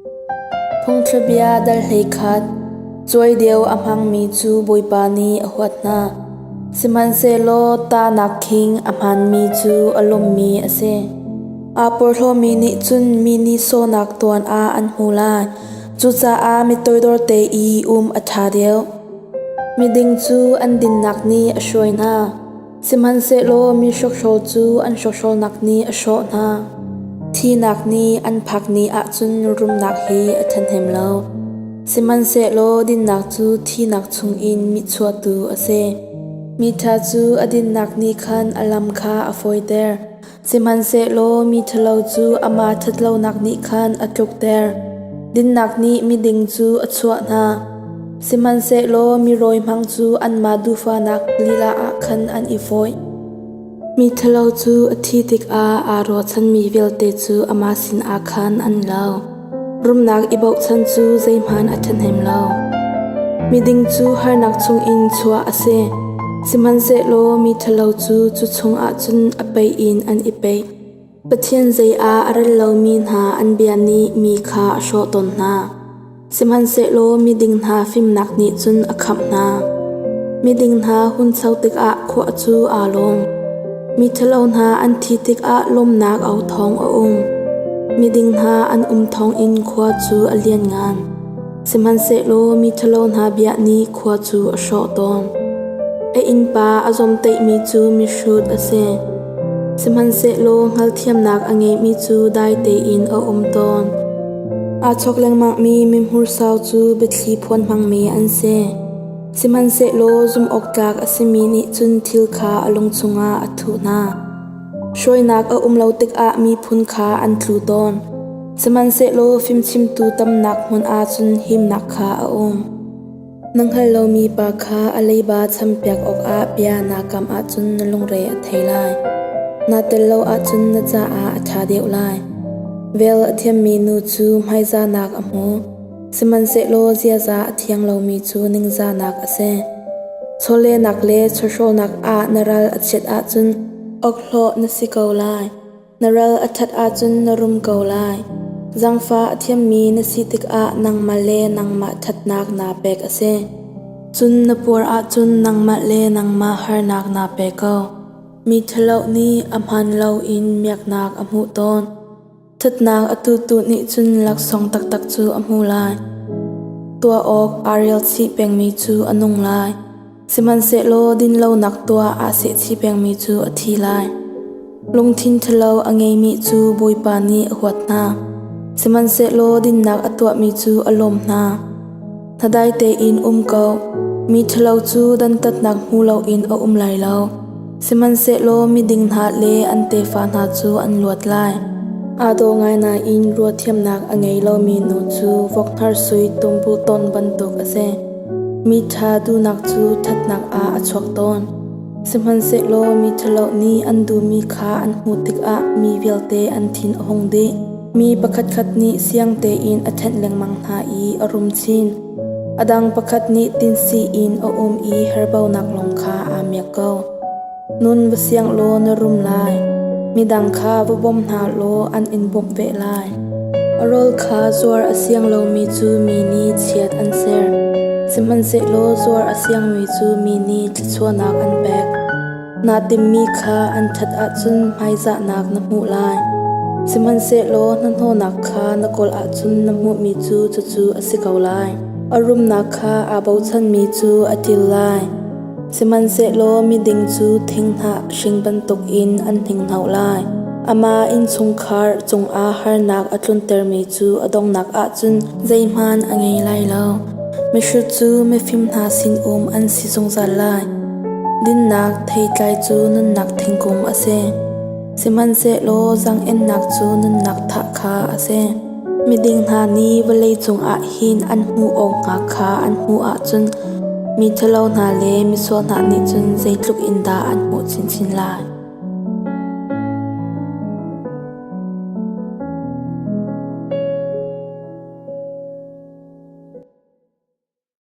Phungthlubia dal 11 Cuai deu a hmangmi cu Bawipa nih a huat hna. Sihmanhsehlaw tahnak khing a hmaanmi cu a lawmmi a si. Aa porhlawmi nih cun mi nihsawhnak tuan ah an hmu lai. Cucaah mi toidorte i um a ṭha deuh. Miding cu an dinnak nih a hruai hna. Sihmanhsehlaw mi hrokhrawl cu an hrokhrawlnak nih a hrawh hna. Thihnak nih an phak ni ahcun rumnak hi a ṭhahnem lo. Sihmanhsehlaw dinnak cu thihnak chungin mitchuahtu a si. Miṭha cu a dinnak nih khan a lam kha a fawiter. Sihmanhsehlaw mi ṭhalo cu amah ṭhatlonak nih khan a tlukter. Dinnak nih miding cu a chuah hna. Sihmanhsehlaw mi rawi hmang cu anmah duhfahnak lila ah khan an i fawih. Mi ṭhalo cu a thi tikah aa ruahchanmi vialte cu amah sinah khan an lo. Rumnak i bochan cu zeihmanh a ṭhahnem lo. Miding cu harnak chungin chuah a si, sihmanhsehlaw mi ṭhalo cu cu chungah cun a peih in an i peih. Pathian zei ah a rel lomi hna an bia nih mi kha a hrawh tawn hna. Sihmanhsehlaw miding hna fimnak nih cun a khamh hna. Miding hna huncho tikah khua cu aa lawm. Miṭhalo hna an thi tikah lawmnak au thawng a um. Miding hna an um thawngin khua cu a lianngan. Sihmanhsehlaw miṭhalo hna bia nih khua cu a hrawh tawn. A innpa a zawmtaihmi cu mihrut a si. Sihmanhsehlaw hngalhthiamnak a ngeimi cu dai tein a um tawn. Aa chawk lengmangmi mihmursau cu biathli phuan hmangmi an si. Sihmanhsehlaw zumhawktlak a simi nih cun thil kha a lung chungah a thuh hna. Hruainak a um lo tikah miphun kha an tlu tawn. Sihmanhsehlaw fimchimtu tamnak hmun ah cun himnak kha a um. Na hngalh lomi pa kha a leiba champiak awkah bia naa kam ahcun na lungre a thei lai. Naa tel lo ahcun na caah a ṭha deuh lai. Vel a thiammi nu cu hmaizahnak a hmu. Sihmanhsehlaw ziaza a thiang lomi cu ningzahnak a si. Chawlehnak le chawhrawlnak ah na ral a chiat ahcun awkhlawh na si ko lai. Na ral a ṭhat ahcun na rum ko lai. Zaangfah a thiammi na si tikah nangmah le nangmah ṭhatnak naa pek a si. Cun na puar ahcun nangmah le nangmah harnak naa pe ko. Mi ṭhalo nih a hmaan loin miaknak a hmuh tawn. Ṭhatnak a tutu nih cun laksawng taktak cu a hmu lai. Tuah awk aa relchih pengmi cu a nung lai. Sihmanhsehlaw dinlonak tuah aa sehchih pengmi cu a thi lai. Lungthin ṭhalo a ngeimi cu Bawipa nih a huat hna. Sihmanhsehlaw dinnak a tuahmi cu a lawm hna. Hnadai tein um ko. Mi ṭhalo cu dantatnak hmu loin a um lai lo. Sihmanhsehlaw miding hna le an tefa hna cu an luat lai. Aa daw ngai nain ruahthiamnak a ngei lomi nu cu vok hnarsui tumbu ton bantuk a si. Mi ṭha duhnak cu ṭhatnak ah a chuak tawn. Sihmanhsehlaw mi ṭhalo nih an duhmi kha an hmuh tikah mi vialte an thin a hung dih. Mi pakhatkhat nih siang tein a ṭhenh lengmang hna i a rum chin. A dang pakhat nih tinsi in a um i herbonak lawng kha aa miak ko. Nun va siang law na rum lai. Midang kha va bawm hna law an in bawmh ve lai. A rawl kha zuar a siang lomi cu mi nih chiat an ser. Sihmanhsehlaw zuar a siangmi cu mi nih thluachuahnak an pek. Naa timmi kha an ṭhat ahcun hmaizahnak na hmuh lai. Sihmanhsehlaw hnahnawhnak kha na kawl ahcun na hmuhmi cu cucu a si ko lai. A rumnak kha aa bochanmi cu a ṭil lai. Sihmanhsehlaw miding cu thinghnah hring bantukin an hninghno lai. Amah innchungkhar cungah harnak a tluntermi cu a donghnak ahcun zeihmanh a ngei lai lo. Mihrut cu mifim hna sinum an si zungzal lai. Dinnak theitlai cu nunnak thingkung a si. Sihmanhsehlaw zaang-ennak cu nunnak thah kha a si. Miding hna nih vawlei cungah hin an hmuh awk hnga kha an hmuh ahcun mi ṭhalo hna le misual hna nih cun zeitluk in dah an hmuh chinchin lai.